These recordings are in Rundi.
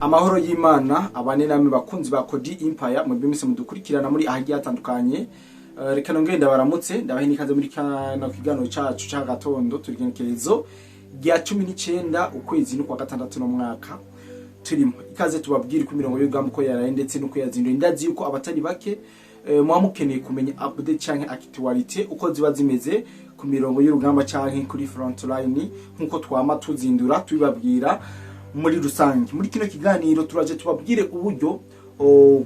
Amahoro y'Imana abane namwe, bakunzi ba Kodi Empire, mu bimese mudukurikirana muri ahagiye hatandukanye. Reka nongere ndabaramutse, ndabahe n'ikaze muri kano kiganiro cacu ca gatondo. Turigenekerezo rya 19, ukwezi n'ukwa gatandatu, no mwaka turimo. Ikaze tubabwire ko imirongo y'urugamba uko yaraye ndetse n'uko yazinduye. Ndazi yuko abatari bake muba mukeneye kumenya update canke actualité uko ziba zimeze ku mirongo y'urugamba canke kuri front line, nkuko twama tuzindura tubibabwira muri rusange. Muri kino kiganiro turaje tubabwire uburyo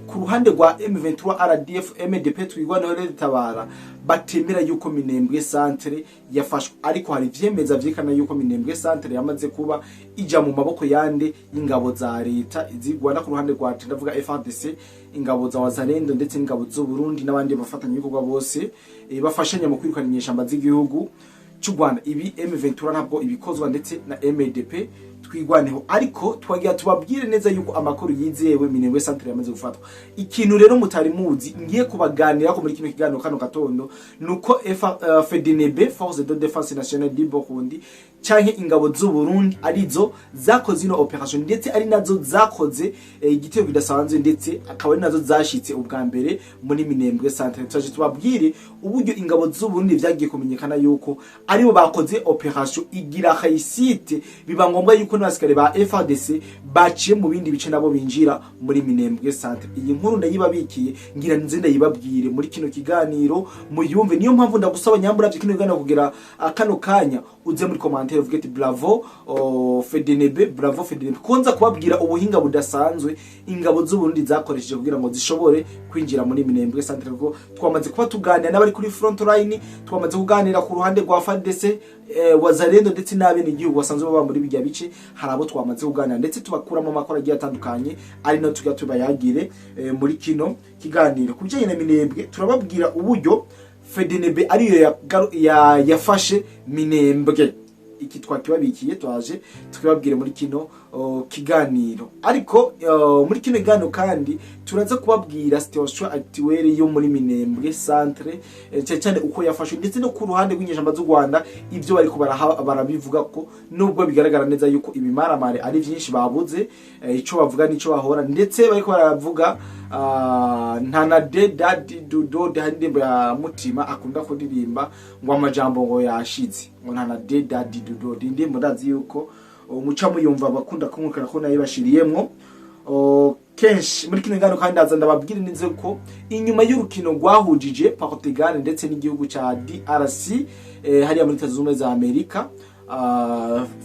ku ruhande rwa M23 RDF MDP Twirwaneho Tabara batemera yuko Minembwe Centre yafashwe, ariko hari ivyemeza vyerekana yuko Minembwe Centre yamaze kuba ija mu maboko yande? Y'ingabo za leta zigwana ku ruhande rwa, ndavuga FARDC, ingabo za Wazalendo ndetse n'ingabo z'u Burundi n'abandi bafatanyabikorwa bose bafashanya mu kwirukana inyeshamba z'igihugu cy'u Rwanda. Ibi M23 ntabwo ibikozwa ndetse na MDP Twirwaneho, ariko twagira tubabwire neza yuko amakuru yizewe, Minembwe Centre yamaze gufatwa. Ikintu rero mutari muzi ngiye kubaganira ko muri kino kiganiro kano gatondo nuko FDNB, Force de Défense Nationale du Burundi, canke ingabo z'u Burundi, arizo zakoze ino opération, ndetse ari nazo zakoze igitego kidasanzwe, ndetse akaba ari nazo zashitse ubwa mbere muri Minembwe Centre. Twaje tubabwire uburyo ingabo z'u Burundi vyagiye kumenyekana yuko aribo bakoze opération igira réussite, biba ngombwa yuko n'abasikare ba FARDC baciye mu bindi bice nabo binjira muri Minembwe Centre. Iyi nkuru ndayibabikiye, ngira nze ndayibabwire muri kino kiganiro muyumve. Niyo mpamvu ndagusaba, nyambura kino kiganiro kugira kano kanya, uze muri commentaire uvuge ati "Bravo FDNB, bravo FDNB." Konza kubabwira ubuhinga budasanzwe ingabo z'u Burundi zakoresheje kugira ngo zishobore kwinjira muri Minembwe Centre, kuko twamaze kuba tuganira n'abari kuri front line, twamaze kuganira ku ruhande rwa FARDC, Wazalendo ndetse n'abene igihugu basanzwe baba muri bijya bice. Hari abo twamaze kuganira ndetse tubakuramo amakuru agiye atandukanye, ari no tujya tubayagire muri kino kiganiro. Ku bijyanye na Minembwe, turababwira uburyo FDNB ariyo yafashe Minembwe. Iki twakibabikiye, twaje tukibabwire muri kino kiganiro. Ariko muri kino kiganiro kandi turaza kubabwira situation actuelle yo muri Minembwe Centre, cyane cyane uko yafashwe, ndetse no ku ruhande rw'inyeshamba z'u Rwanda ibyo bariko barabivuga ko nubwo bigaragara neza yuko ibimaramare ari byinshi babuze ico bavuga nico bahora, ndetse bariko baravuga nta na de dadi dudo de. Hari indirimbo ya Mutima akunda kuririmba ngo amajambo ngo yashize, ngo nta na de dadi dudo. Indirimbo ndazi yuko umuca muyumva, abakunda kumwukira ko nayibashiriyemwo kenshi muri kino kiganiro. Kandi ndaza ndababwira neza ko inyuma y'urukino rwahujije Portugal ndetse n'igihugu ca DRC hariya muri Leta Zunze Ubumwe za Amerika,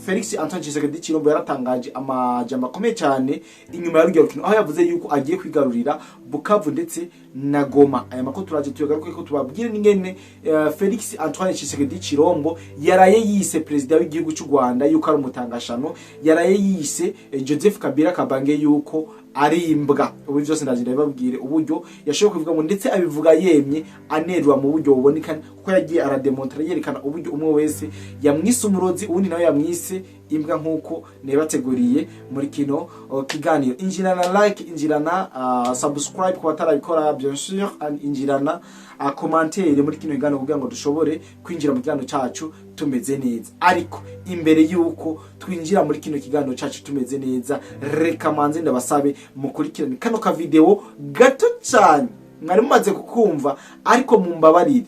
Felix Antoine Tshisekedi Tshilombo yaratangaje amajambo akomeye cyane inyuma ya rujya rukino, aho yavuze yuko agiye kwigarurira Bukavu ndetse na Goma. Aya makuru turaje tuyagaruke ko tubabwire n'ingene Felix Antoine Tshisekedi Tshilombo yaraye yise perezida w'igihugu cy'u Rwanda yuko ari umutangashano, yaraye yise Joseph Kabila Kabange yuko ari imbwa. Ubu byose ndaje ndababwire uburyo yashoboye kubivuga ngo, ndetse abivuga yemye anerwa mu buryo buboneka, kuko yagiye arademontra yerekana uburyo umwe wese yamwise umurozi, uwundi nawe yamwise imbwa, nk'uko nebateguriye muri kino kiganiro. Injirana like, injirana subscribe ku batarabikora, bien sûr, and injirana commentaire muri kino kiganiro kugira ngo dushobore kwinjira mu kiganiro cacu tumeze neza. Ariko imbere yuko twinjira muri kino kiganiro cacu tumeze neza, reka manze ndabasabe mukurikirane kano ka video gato cyane mwari mumaze kukumva, ariko mumbabarire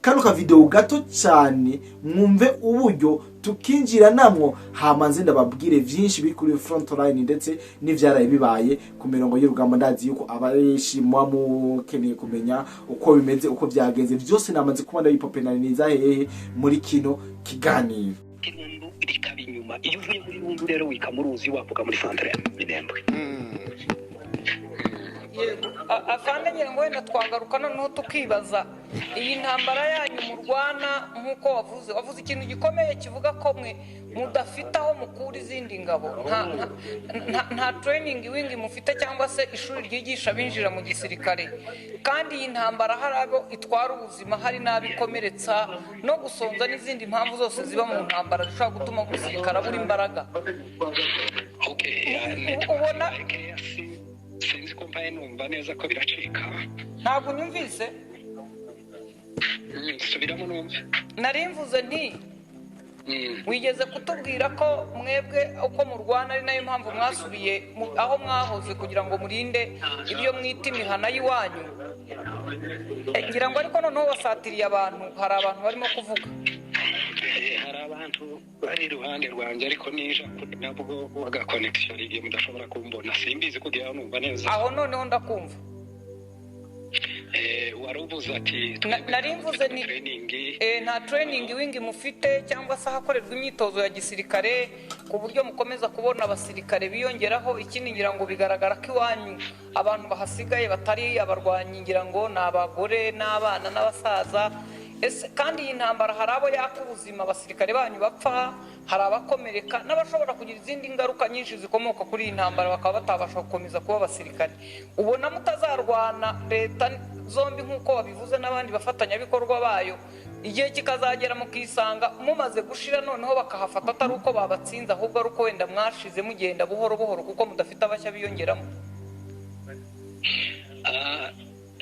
kano ka video gato cyane mwumve uburyo tukinjira namwo, hama nze ndababwire vyinshi biri kuri front line ndetse n'ivyaraye bibaye ku mirongo y'urugamba. Ndazi yuko abenshi muba mukeneye kumenya uko bimeze, uko vyagenze vyose. Namaze kuba ndabipopenaniza hehe? Muri kino kiganiro. Irundu rikaba inyuma. Iyo uvuye muri Rundu rero wika mu ruzi, wambuka muri centre ya Minembwe. Yego, afande, ngira ngo wenda twagaruka noneho tukibaza iyi ntambara yanyu murwana. Nk'uko wavuze ikintu gikomeye kivuga ko mwe mudafite aho mukura izindi ngabo, nta training wing mufite cyangwa se ishuri ryigisha abinjira mu gisirikare, kandi iyi ntambara hari abo itwara ubuzima, hari n'abo ikomeretsa, no gusonza n'izindi mpamvu zose ziba mu ntambara zishobora gutuma umusirikare abura imbaraga. Okay. Sinzi ko mbaye numva neza ko biracika. Ntabwo unyumvise? Subiramo numve. Nari mvuze nti Wigeze kutubwira ko mwebwe uko murwana ari nayo mpamvu mwasubiye aho mwahoze kugira ngo murinde ibyo mwita imihana y'iwanyu. Ngira ngo ariko noneho wasatiriye abantu, hari abantu barimo kuvuga. Hari abantu bari iruhande rwanjye, ariko nija kure nabwo waga connection igihe mudashobora kumbona, simbizi kugira ngo numva neza. Aho noneho ndakumva. Wari uvuze ati Nari mvuze ni training. Nta training wing mufite cyangwa se ahakorerwa imyitozo ya gisirikare ku buryo mukomeza kubona abasirikare biyongeraho. Ikindi, ngira ngo bigaragara ko iwanyu abantu bahasigaye batari abarwanyi, ngira ngo ni abagore n'abana n'abasaza. Ese kandi iyi ntambara hari abo yaka ubuzima, abasirikare banyu bapfa, hari abakomereka n'abashobora kugira izindi ngaruka nyinshi zikomoka kuri iyi ntambara, bakaba batabasha gukomeza kuba abasirikare. Ubona mutazarwana leta zombi nk'uko wabivuze n'abandi bafatanyabikorwa bayo, igihe kikazagera mukisanga mumaze gushira, noneho bakahafata atari uko babatsinze, ahubwo ari uko wenda mwashize mugenda buhoro buhoro kuko mudafite abashya biyongeramo?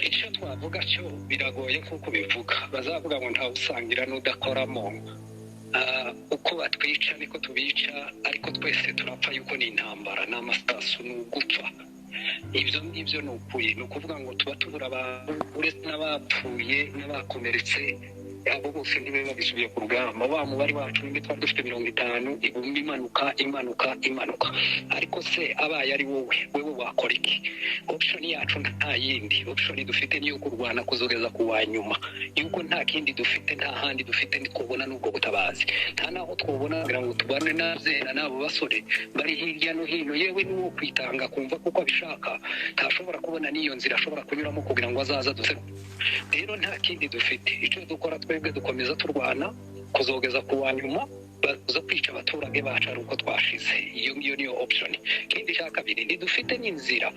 Icyo twavuga cyo biragoye nk'uko bivuga, bazavuga ngo ntawe usangira n'udakoramo. Uko batwica niko tubica, ariko twese turapfa yuko ni intambara, ni amasasu, ni ugupfa. Ibyo ngibyo ni ukuri, ni ukuvuga ngo tuba tubura abantu, uretse n'abapfuye n'abakomeretse, abo bose ntibabe babisubiye ku rugamba. Wa mubare wacu nimba twari dufite 50, iguma imanuka, imanuka, imanuka. Ariko se abaye ari wowe, wewe wakora iki? Option yacu nta yindi option dufite, ni iyo kurwana kuzogeza ku wa nyuma, yuko nta kindi dufite, nta handi dufite ntitwobona n'ubwo butabazi, nta n'aho twobona kugira ngo tubane n'abzena n'abo basore bari hirya no hino. Yewe n'uwo kwitanga kumva kuko abishaka ntashobora kubona n'iyo nzira ashobora kunyuramo kugira ngo azaza duseruke. Rero nta kindi dufite, icyo dukora twebwe dukomeza turwana kuzogeza ku wa nyuma, baza kwica abaturage bacu ari uko twashize. Iyo ngiyo niyo option. Ikindi cya kabiri, ntidufite n'inzira,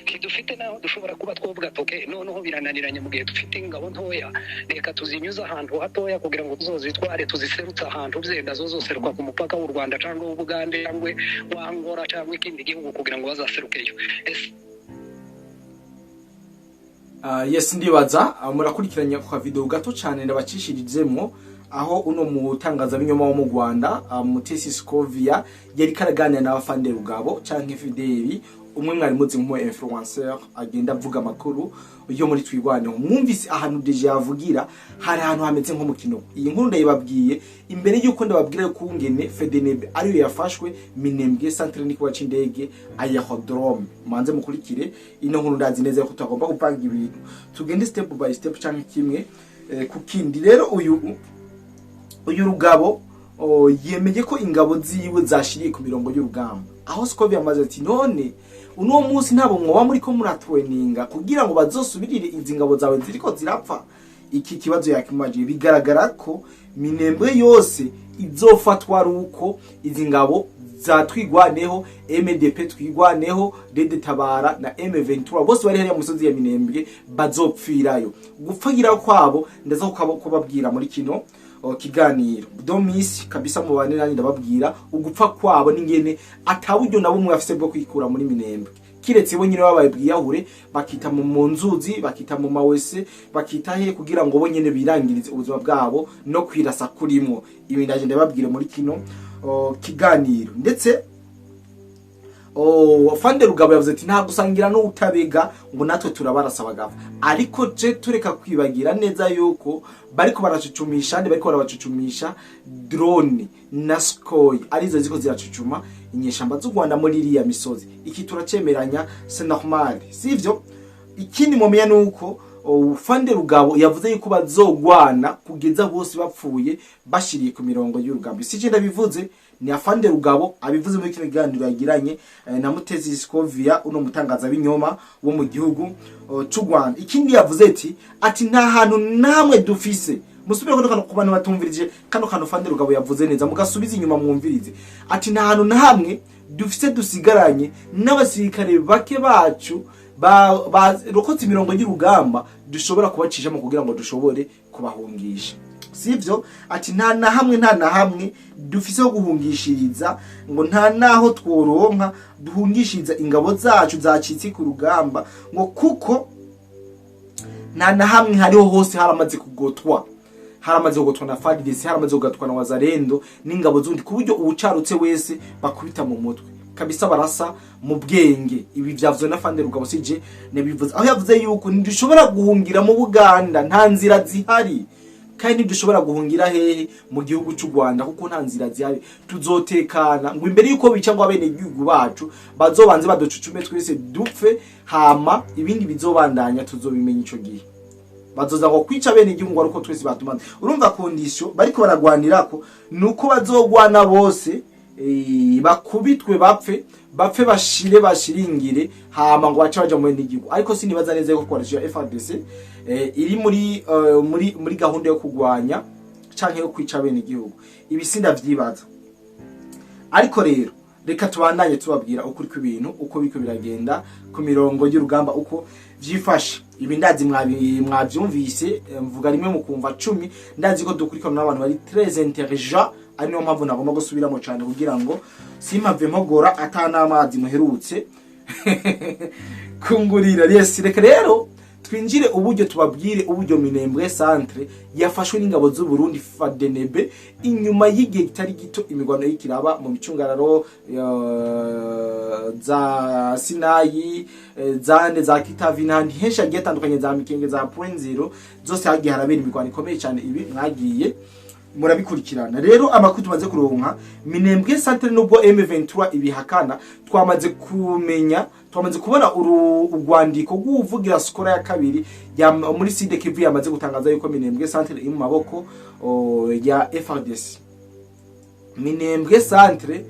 ntidufite n'aho dushobora kuba twavuga toke noneho birananiranye, mu gihe dufite ingabo ntoya, reka tuzinyuze ahantu hatoya kugira ngo tuzozitware tuziserutse ahantu byenda zo zoseruka ku mupaka w'u Rwanda cyangwa w'Ubugande cyangwa wa Angola cyangwa ikindi gihugu kugira ngo bazaserukeyo. Ese Yes, ndibaza murakurikiranye ku kavideo gato cyane ndabacishirijemo, aho uno mutangazabinyoma wo mu Rwanda, Mutesi Scovia, yari karaganira na Afande Rugabo canke Fideli, umwe mwari muzi nk'umu influencer agenda avuga amakuru yo muri Twirwaneho. Mwumvise ahantu déjà yavugira, hari ahantu hameze nk'umukino. Iyi nkuru ndayibabwiye imbere y'uko ndababwira ko ungene FDNB ariyo yafashwe Minembwe centre n'ikibuga c'indege aérodrome. Manze mukurikire ino nkuru, ndazi neza ko tutagomba gupanga ibintu, tugende step by step canke kimwe ku kindi. Rero uyu Rugabo yemeye ko ingabo ziwe zashiriye ku mirongo y'urugamba, aho Scovia yamaze ati: "None uno munsi ntabo mwoba muri ko muratraininga kugira ngo bazosubirire izi ngabo zawe ziriko zirapfa?" Iki kibazo yakimaje. Bigaragara ko Minembwe yose izofatwa ari uko izi ngabo za Twigwaneho, MDP Twigwaneho, RED Tabara na M23 bose bari hariya mu misozi ya Minembwe bazopfirayo. Gupfagira kwabo ndaza kubabwira muri kino kiganiro domisi kabisa. Mubane nanjye ndababwira ugupfa kwabo n'ingene ataburyo na bumwe bafise bwo kwikura muri Minembwe, kiretse bo nyine babaye bwiyahure, bakita mu nzuzi, bakita mu mawese, bakita he, kugira ngo bo nyine birangirize ubuzima bwabo no kwirasa kurimwo. Ibi ndaje ndababwira muri kino kiganiro. Ndetse Fande Rugabo yavuze ati nta gusangira n'utabega, ngo natwe turabarasa bagapfa. Ariko je tureka kwibagira neza yuko bariko baracucumisha ndi bariko barabacucumisha drone na Sukhoi, arizo ziko ziracucuma inyeshamba z'u Rwanda muri iriya misozi. Iki turacemeranya, c'est normal, sivyo? Ikindi mumenya nuko Fande Rugabo yavuze yuko bazogwana kugeza bose bapfuye, bashiriye ku mirongo y'urugamba. Si ndabivuze, ni Afande Rugabo abivuze muri kino kiganiro yagiranye na Mutezi Scovia, uno mutangaza binyoma wo mu gihugu c'u Rwanda. Ikindi yavuze ati nta hantu namwe dufise. Musubire ko kano ku bantu batumvirije kano kantu Fande Rugabo yavuze neza, mugasubiza inyuma mwumvirize. Ati nta hantu na hamwe dufise dusigaranye n'abasirikare bake bacu barokotse imirongo y'urugamba dushobora kubacishamo kugira ngo dushobore kubahungisha, sivyo? Ati nta na hamwe, nta na hamwe dufise ho guhungishiriza, ngo nta naho tworonka duhungishiriza ingabo zacu zacitse ku rugamba, ngo kuko nta na hamwe hariho, hose haramaze kugotwa. Haramaze kugotwa na FARDC, haramaze kugatwa na Wazalendo n'ingabo zundi, ku buryo uwucarutse wese bakubita mu mutwe kabisa, barasa mu bwenge. Ibi vyavuzwe na Fande Rugabo, sije nebivuze, aho yavuze yuko ntidushobora guhungira mu Buganda, nta nzira zihari, kandi ntidushobora guhungira hehe mu gihugu cy'u Rwanda kuko nta nzira zihari. Tuzotekana ngo imbere yuko bica ngo abene gihugu bacu bazobanze baducucume twese dupfe, hama ibindi bizobandanya tuzobimenya ico gihe. Bazoza ngo kwica bene igihugu ngo ariko twese batumaze. Urumva condition bariko baragwanirako nuko bazogwana bose, bakubitwe, bapfe, bapfe, bashire, bashiringire, hama ngo bace baja mu bene igihugu. Ariko sinibaza neza yuko coalition ya FARDC iri muri gahunda yo kugwanya canke yo kwica bene igihugu. Ibi sindavyibaza, ariko rero reka tubandanye tubabwira ukuri kw'ibintu uko biriko biragenda ku mirongo y'urugamba, uko vyifashe. Ibi ndazi mwavyumvise, mvuga rimwe mukumva 10. Ndazi ko dukurikirana n'abantu bari très intelligent, ari niyo mpamvu nagomba gusubiramo cyane kugira ngo simpave mpogora ata n'amazi muherutse kungurira. Yes, reka rero twinjire uburyo tubabwire uburyo Minembwe centre yafashwe n'ingabo z'u Burundi FARDC inyuma y'igihe kitari gito imigwano y'ikiraba mu micungararo za Sinayi, zande za Kitavi n'ahandi henshi hagiye hatandukanye, za Mikenge, za Point Zero, zose hagiye harabera imigwano ikomeye cyane. Ibi mwagiye murabikurikirana. Rero amakuru tumaze kuronka, Minembwe centre, nubwo M23 ibihakana, twamaze kumenya, twamaze kubona urwandiko rw'uvugira Sokola ya kabiri ya muri Sud Kivu yamaze gutangaza yuko Minembwe centre iri mu maboko ya FARDC. Minembwe centre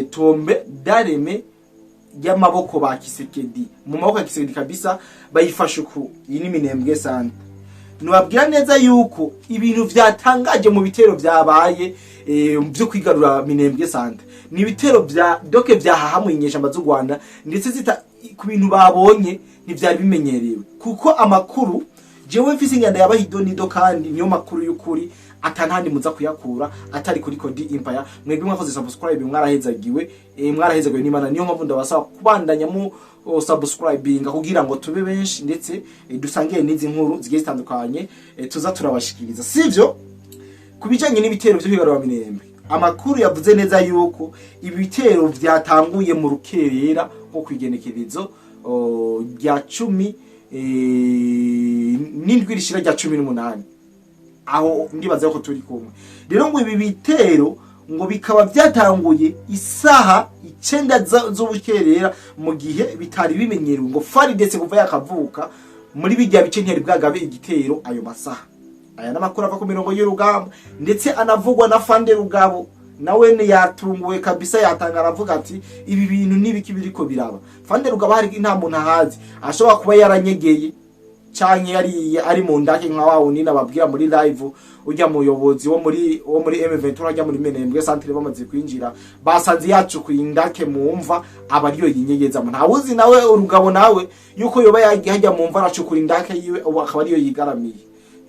tombe dareme y'amaboko ba Kisekedi, mu maboko ya Kisekedi kabisa, bayifashe ku iyi ni Minembwe centre. Nubabwira neza yuko ibintu vyatangaje mu bitero vyabaye byo kwigarura Minembwe centre ni ibitero vya doke vyahahamuye inyeshamba z'u Rwanda, ndetse zita ku bintu babonye ntivyari bimenyerewe, kuko amakuru jewe mfise inganda yabahido nido, kandi niyo makuru y'ukuri atantandi muza kuyakura atari kuri Kodi Empire. Mwebwe mwakoze subscribe, mwarahezagiwe, mwarahezagiwe n'Imana. Niyo mpamvu ndabasaba kubandanya mu subscribinga kugira ngo tube benshi, ndetse dusangire n'izi nkuru zigiye zitandukanye tuza turabashikiriza. Sivyo, ku bijanye n'ibitero vyo kwigarura Minembwe, amakuru yavuze neza yuko ibi bitero vyatanguye mu rukerera nko kwigenekerezo rya 17 rishira rya 18. Aho ndibaza ko turi kumwe. Rero ngo ibi bitero ngo bikaba byatanguye isaha 9 z'ubukerera, mu gihe bitari bimenyerewe ngo FARDC kuva yakavuka muri bijya bice ntiyari bwagabe igitero ayo masaha. Aya n'amakuru ava ku mirongo y'urugamba, ndetse anavugwa na Fande Rugabo. Nawe yatunguwe kabisa, yatanga aravuga ati: "Ibi bintu nibiki biriko biraba?" Fande Rugabo hari nta muntu ahazi, ashobora kuba yaranyegeye canke yari ari mu ndake nka wa wundi nababwira muri live, ujya muyobozi wo muri M23 ajya muri Minembwe centre. Bamaze kwinjira basanze yacukuye indake mu mva, aba ariyo yinyegezamo. Ntawuzi nawe urugabo nawe yuko yoba yagiye hajya mu mva aracukura indake yiwe, ubu akaba ariyo yigaramiye.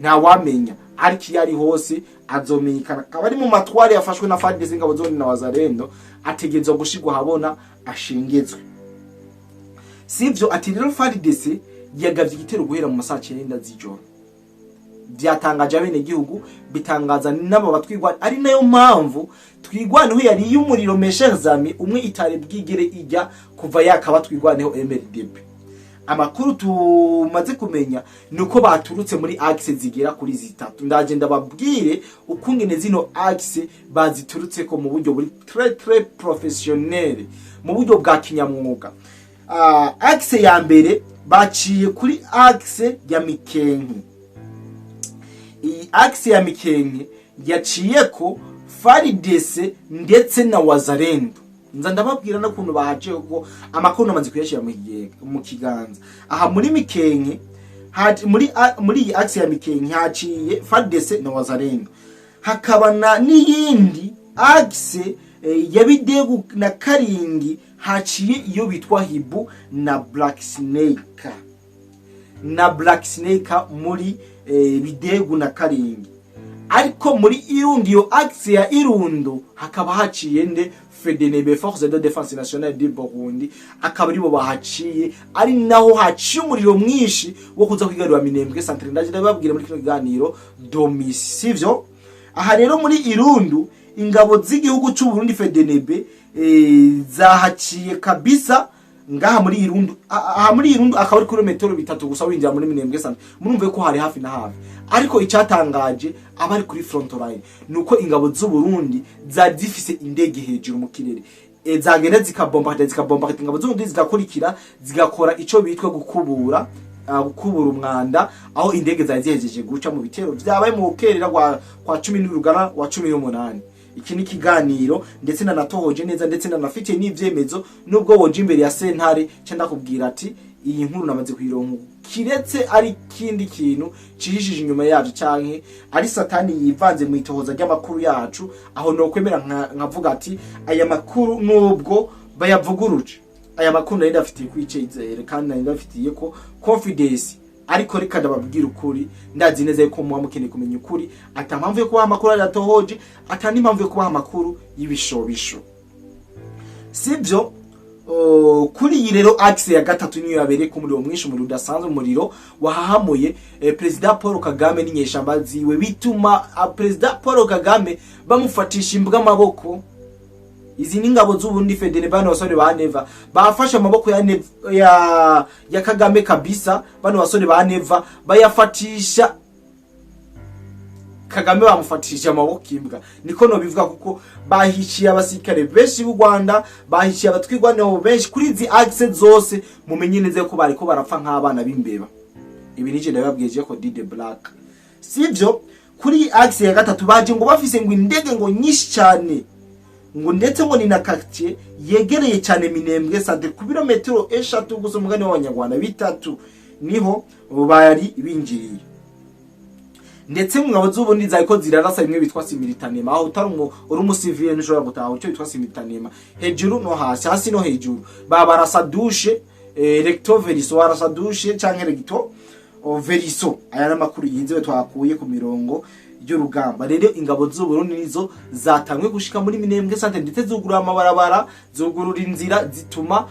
Ntawamenya, ariko iyo ari hose azomenyekana. Akaba ari mu matware yafashwe na FARDC, ingabo zone na Wazalendo, ategerezwa gushirwa habona ashengezwe. Sivyo, ati rero FARDC yagavye igitero guhera mu masaha 9 z'ijoro. Byatangaje abene gihugu, bitangaza n'abo batwigwa, ari nayo mpamvu Twigwaneho yari y'umuriro, mes chers amis, umwe itari bwigere ijya kuva yakaba Twigwaneho MRDP. Amakuru tumaze kumenya ni uko baturutse muri axe zigera kuri zitatu. Ndaje ndababwire ukungene zino axe baziturutseko mu buryo buri très très professionnel, mu buryo bwa kinyamwuga. Axe ya mbere baciye kuri axe ya Mikenke. Iyi axe ya Mikenke yaciye ko FARDC ndetse na Wazalendo. Nza ndababwira n'ukuntu bahaciye kuko amakuru namaze kuyashyira mu kiganza. Aha muri Mikenke, muri iyi axe ya Mikenke haciye FARDC na Wazalendo, hakaba na n'iyindi axe ya Bidegu na Karingi, haciye iyo bitwa Hibu na Black Snake muri Bidegu na Karingi. Ariko muri Irundo, iyo axe ya Irundo, hakaba haciye nde? FDNB, Force de Défense Nationale du Burundi, akaba aribo bahaciye, ari naho haciye umuriro mwinshi wo kuza kwigarurira Minembwe centre. Ndaje ndababwira muri kino kiganiro domisi, sivyo? Aha rero muri Irundu, ingabo z'igihugu cy'u Burundi FDNB zahaciye kabisa ngaha muri Irundu. Aha muri Irundu akaba ari kilometero 3 gusa winjira muri Minembwe centre. Murumve ko hari hafi na hafi. Ariko icyatangaje abari kuri front line nuko ingabo z'u Burundi zari zifise indege hejuru mu kirere, zagenda zikabombarda, zikabombarda, ingabo z'u Burundi zigakurikira, zigakora ico bitwa gukubura umwanda aho indege zari zihejeje guca mu bitero vyabaye mu bukerera kwa 17 rugana wa 18. Iki ni ikiganiro ndetse nanatohoje neza, ndetse nanafite n'ivyemezo. Nubwo woje imbere ya sentare ca ndakubwira ati iyi nkuru namaze kuyironka, kiretse ari kindi kintu cihishije inyuma yavyo canke ari satani yivanze mu itohoza ry'amakuru yacu, aho nokwemera nkavuga ati aya makuru nubwo bayavuguruje, aya makuru nari ndafitiye kwicizere kandi nari ndafitiye ko confidence. Ariko reka ndababwira ukuri, ndazi neza yuko muba mukeneye kumenya ukuri. Ata mpamvu yo kubaha amakuru adatohoje, ata n'impamvu yo kubaha amakuru y'ibishobisho, sibyo? Kuri iyi rero axe ya gatatu niyo yabereye ku muriro mwinshi, umuriro udasanzwe, umuriro wahahamuye Perezida Paul Kagame n'inyeshamba ziwe, bituma Perezida Paul Kagame bamufatisha imbwa amaboko. Izi ni ingabo z'Uburundi FDN, bano basore ba Neva bafashe amaboko ya, Neva, ya Kagame kabisa. Bano basore ba Neva bayafatisha Kagame, bamufatishije amaboko imbwa, niko no bivuga, kuko bahiciye abasirikare benshi b'u Rwanda, bahiciye abatwirwaneho benshi kuri izi axe zose. Mumenye neza ko bariko barapfa nk'abana b'imbeba. Ibi nije ndababwiye ko Dide Black, sivyo? Kuri axe ya gatatu baje ngo bafise ngo indege ngo nyinshi cyane, ngo ndetse ngo ni na quartier yegereye cyane Minembwe centre, ku birometero 3 gusa, umugani w'Abanyarwanda 3, niho bari binjiriye. Ndetse mu ngabo z'Uburundi zariko zirarasa bimwe bitwa simultanément, aho utari uri umusivile ntushobora gutaha icyo bitwa simultanément, hejuru no hasi, hasi no hejuru, babarasa dushe, recto verso, barasa dushe canke recto verso. Aya n'amakuru yizewe twakuye ku mirongo y'urugamba. Rero ingabo z'Uburundi nizo zatangwe gushika muri Minembwe centre, ndetse zugurura amabarabara, zugurura inzira, zituma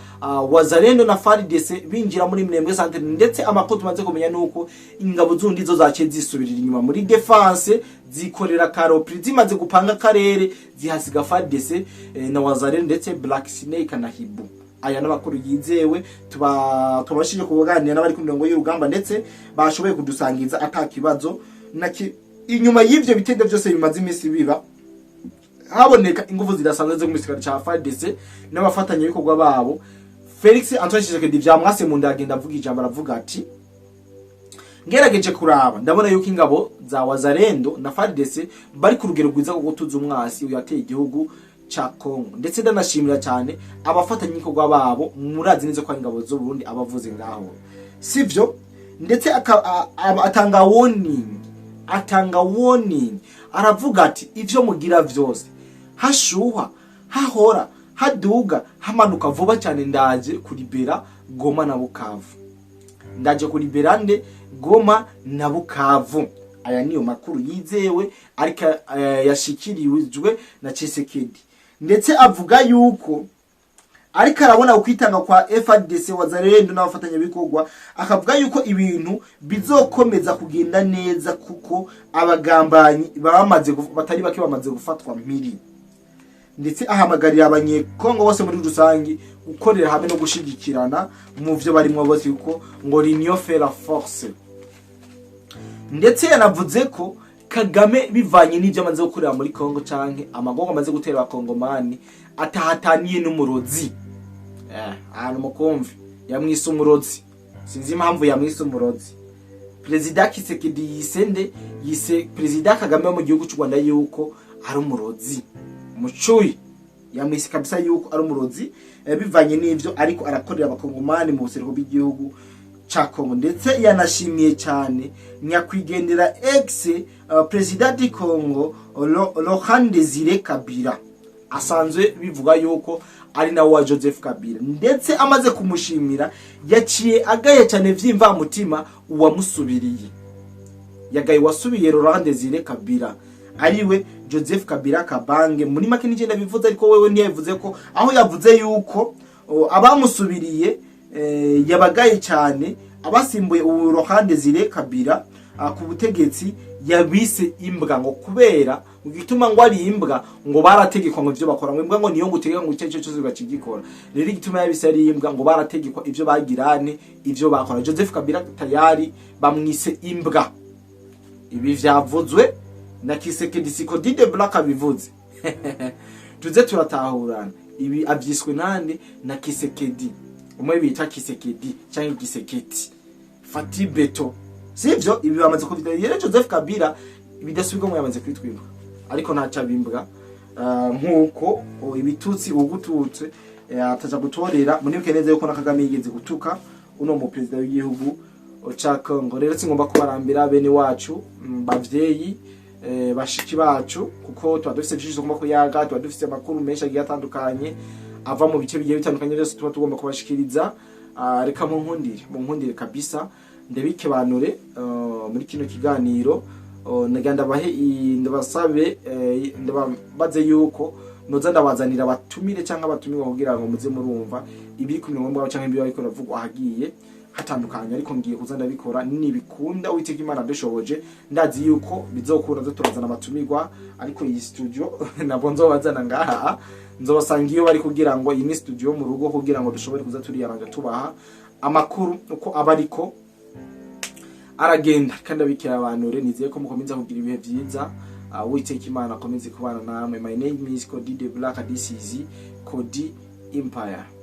Wazalendo na FARDC binjira muri Minembwe centre. Ndetse amakuru tumaze kumenya nuko ingabo z'Uburundi zo zaciye zisubirira inyuma muri défense, zikorera ka repli. Zimaze gupanga akarere, zihasiga FARDC na Wazalendo, ndetse Black Snake na Hibu. Aya n'amakuru yizewe tuba tubashije kuganira n'abari ku mirongo y'urugamba, ndetse bashoboye kudusangiza ata kibazo na inyuma y'ivyo bitendo byose bimaze iminsi biba, haboneka ingufu zidasanzwe zo mu gisirikare ca FARDC n'abafatanyabikorwa babo. Felix Antoine Tshisekedi vyamwase mu ndagenda avuga ijambo, aravuga ati: "Ngerageje kuraba ndabona yuko ingabo za Wazalendo na FARDC bari ku rugero rwiza rwo gutuza umwasi yateye igihugu ca Congo, ndetse ndanashimira cyane abafatanyabikorwa babo." Murazi neza ko ari ingabo z'u Burundi abavuze ngaho, sivyo? Ndetse atanga warning, atanga warning, aravuga ati: "Ivyo mugira vyose, hashuha, hahora haduga, hamanuka, vuba cyane ndaje kuribera Goma na Bukavu, ndaje kuribera nde? Goma na Bukavu." Aya niyo makuru yizewe, ariko yashikirijwe na Tshisekedi. Ndetse avuga yuko ariko arabona ukwitanga kwa FARDC, Wazalendo n'abafatanyabikorwa, akavuga yuko ibintu bizokomeza kugenda neza, kuko abagambanyi bamaze batari bake bamaze gufatwa mpiri. Ndetse ahamagarira Abanyekongo bose muri rusangi gukorera hamwe no gushigikirana mu vyo barimwo bose, kuko ngo l'union fait la force. Ndetse yanavuze ko Kagame, bivanye n'ibyo amaze gukorera muri Kongo canke amagongo amaze gutera Abakongomani, atahataniye n'umurozi. Ahantu mukumve, yamwise umurozi. Sinzi impamvu yamwise umurozi. Perezida Tshisekedi yise nde? Yise Perezida Kagame wo mu gihugu cy'u Rwanda yuko ari umurozi mucuyi. Yamwise kabisa yuko ari umurozi, bivanye n'ivyo ariko arakorera Abakongomani mu buseruko bw'igihugu ca Congo. Ndetse yanashimiye cyane nyakwigendera ex président du Congo Laurent Désiré Kabila, asanzwe bivuga yuko ari nawe wa Joseph Kabila. Ndetse amaze kumushimira, yaciye agaye cyane vy'imvamutima uwamusubiriye, yagaye wasubiye Laurent Désiré Kabila. ariwe Joseph Kabila Kabange. Muri make nije ndabivuze, ariko wewe ntiyabivuze ko aho yavuze yuko abamusubiriye yabagaye cyane, abasimbuye ubu Laurent Desire Kabila ku butegetsi yabise imbwa, ngo kubera ngo igituma ngo ari imbwa ngo barategekwa ngo ivyo bakora, ngo imbwa ngo niyo ngo utegeka ngo icyo cyose ugakigikora. Rero igituma yabise ari imbwa ngo barategekwa ivyo bagirane, ivyo bakora. Joseph Kabila tayari bamwise imbwa. Ibi vyavuzwe na Kisekedi Sikodi de Black abivuze, tuze turatahurana. Ibi avyiswe nande? Na Kisekedi, umwe bita Kisekedi cyangwa Giseketi Fati Beto, sivyo? Ibi bamaze kuvuga rero Joseph Kabila bidasubirwamo, yamaze kwitwa imbwa, ariko ntaca bimbwa. Nkuko ibitutsi ugututse ataja gutorera. Munibuke neza yuko na Kagame yigeze gutuka uno mu perezida w'igihugu ca Congo. Rero singomba kubarambira, bene wacu, bavyeyi, bashiki bacu, kuko tuba dufise vyinshi tugomba kuyaga, tuba dufise amakuru menshi agiye atandukanye ava mu bice bigiye bitandukanye byose tuba tugomba kubashikiriza. Reka munkundire kabisa ndabikebanure muri kino kiganiro. Nagira ndabahe ndabasabe, ndababaze yuko noza ndabazanira abatumire cyangwa abatumirwa kugira ngo muze murumva ibiri ku mirongo mwabo cyangwa ibiri ariko ravugwa ahagiye hatandukanye. Ariko ngiye kuza ndabikora nibikunda Uwiteka Imana dushoboje. Ndazi yuko bizokunda zo turazana abatumirwa, ariko iyi studio nabwo nzobazana ngaha, nzobasanga iyo bari, kugira ngo iyi ni studio mu rugo, kugira ngo dushobore kuza turiyaranja tubaha amakuru uko aba ariko aragenda. Kandi abikira abantu rero nizeye ko mukomeza kugira ibihe byiza. Uwiteka Imana akomeze kubana namwe. My name is Cody the Black, this is Cody Empire.